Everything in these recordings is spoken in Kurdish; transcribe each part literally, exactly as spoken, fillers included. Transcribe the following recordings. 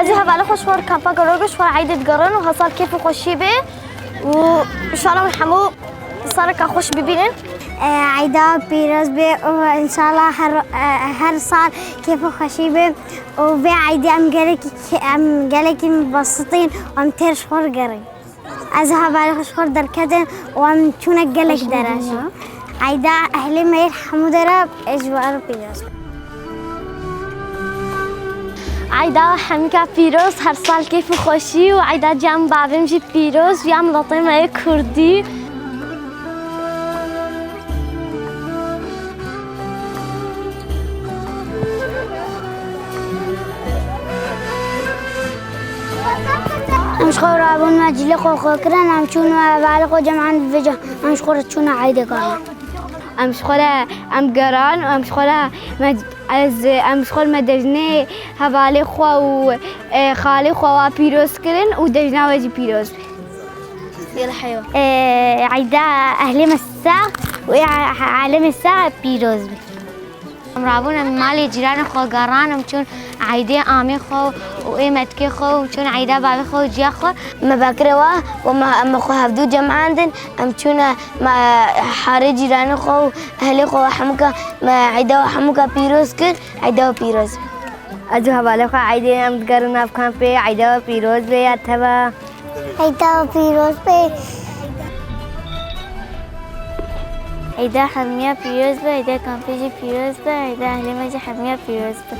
Ez û hevalê xwe ji xwe re kampa Gorogê ji xwe re eydê digerin û her sal kêf û xweşî bê û inşallah hûn hemû saleka xweş bibînin. Eyda pîroz bê û inşallah her, her sal kêf û xweşî bê û vê eydê em gelekî, em gelekî mebesitîn û em têr ji xwe re gerin. Ez û hevalê xwe ji xwe derketin û em çûne gelek dere jî. Eyda ehlê me yê hemû dere ji we re pîroz. Eyda hemîka pîroz, her sal keyf û xweşî û eyda cem bavêm jî pîroz, ya miletê me yê kurdî. Em ji xwe rabûn me cilê xwe xwe kirin, em çûn we hevalê xwe cem an vêca, em ji xwe re çûne eydê geran. Em ji xwe re em geran, em ji xwe re me, ez, em ji xwe re me dejnê hevalê xwe û, e, xalê xwe wa pîroz kirin û dejna we jî pîroz be. Yala heywa. Ee, eyda ehlê me sax û ê alemê sax pîroz be. Em rabûn em malê cîranê xwe geran, em çûn eydê amê xwe û ê metkê xwe û çûn eyda bavê xwe û ciya xwe. Me bakire wa û me, em xwe hevdû cemandin, em çûne me harê cîranê xwe û ehlê xwe hemûka me eyda hemûka pîroz kir, eyda pîroz be. Ez û hevalê xwe eydê em digerin nav kampê, eyda pîroz be ya teva. Eyda pîroz be. Eyda hemiya pîroz be, eyda kampê jî pîroz be, eyda ehlê me jî hemiya pîroz be.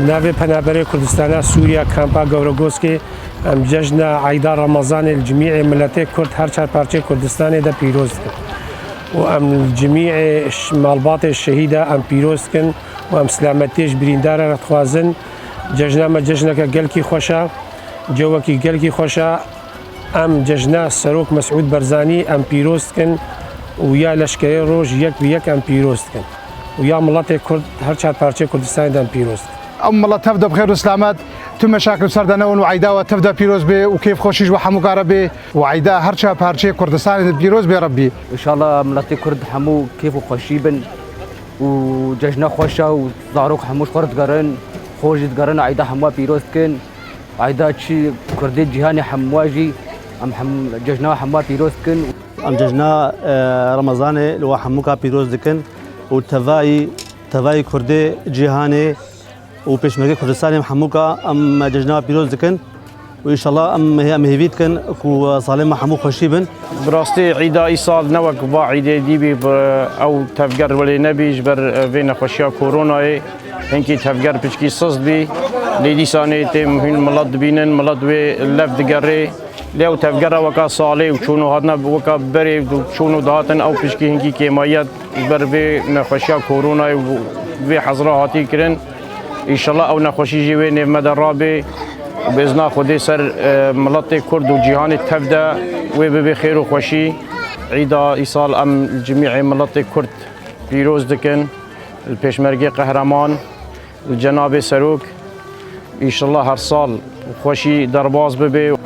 Navê Penaberê Kurdistana Sûriya Kampa Gewregoskê em cejna Eyda Remezanê li cimî miletê Kurd her çar parçeyê Kurdistanê de pîroz dikin. Û em li cimî ş-, malbatê şehîda em pîroz dikin û em selametiyê ji birîndara re dixwazin. Cejna me cejneke gelkî xweş e, cewekî gelkî xweş e. Em cejna Serok Mesûd Barzanî em pîroz dikin û ya leşkerê roj yek bi yek em pîroz dikin û ya miletê Kurd her çar parçeyê Kurdistanê de em pîroz dikin. Ew milet tev de bi xêr û selamet, tu meşakil ser de newin û eyda we tev de pîroz bê û kêfxweşî ji we hemûka re bê û eyda her çar parçeyê Kurdistanê de pîroz bê Rebbî. Înşallah miletê Kurd hemû kêf û xweşî bin û cejna xweş e û zarok hemû ji xwe re digerin, xwe jî digerin, eyda hemû pîroz dikin. Eyda çi Kurdê cîhanê hemû jî em hem cejna hemû pîroz dikin. Em cejna, e, Remezanê li we hemûka pîroz dikin û tevayî, tevayî Kurdê cîhanê û pêşmergê Kurdistanê hemûka em cejna pîroz dikin û înşallah em, em hêvî dikin ku salê me hemû xweşî bin. Bi rastî îda îsal ne wek va îdê dî bî, bi ew tevger welê nebî ji ber, e, vê nexweşiya koronayê. Hinkî tevger piçkî siz bî. Lê dîsanê têm hûn milet dibînin, milet wê lev digerê. Lê ew tevgera weka salê û çûn û hatina weka berê û çûn û dihatin ew piçkî hinkî kêmayî ye ji ber vê nexweşiya koronayê û vê hezra hatî kirin. Înşallah ew nexweşî jî wê nêv me de rabê û bi izna Xwedê ser, e, miletê Kurd û cîhanê tev de wê bibe xêr û xweşî. Îda îsal em li cimî miletê Kurd pîroz dikin, li Pêşmergê Qehreman, li Cenabê Serok. Înşallah her sal xweşî derbas bibe.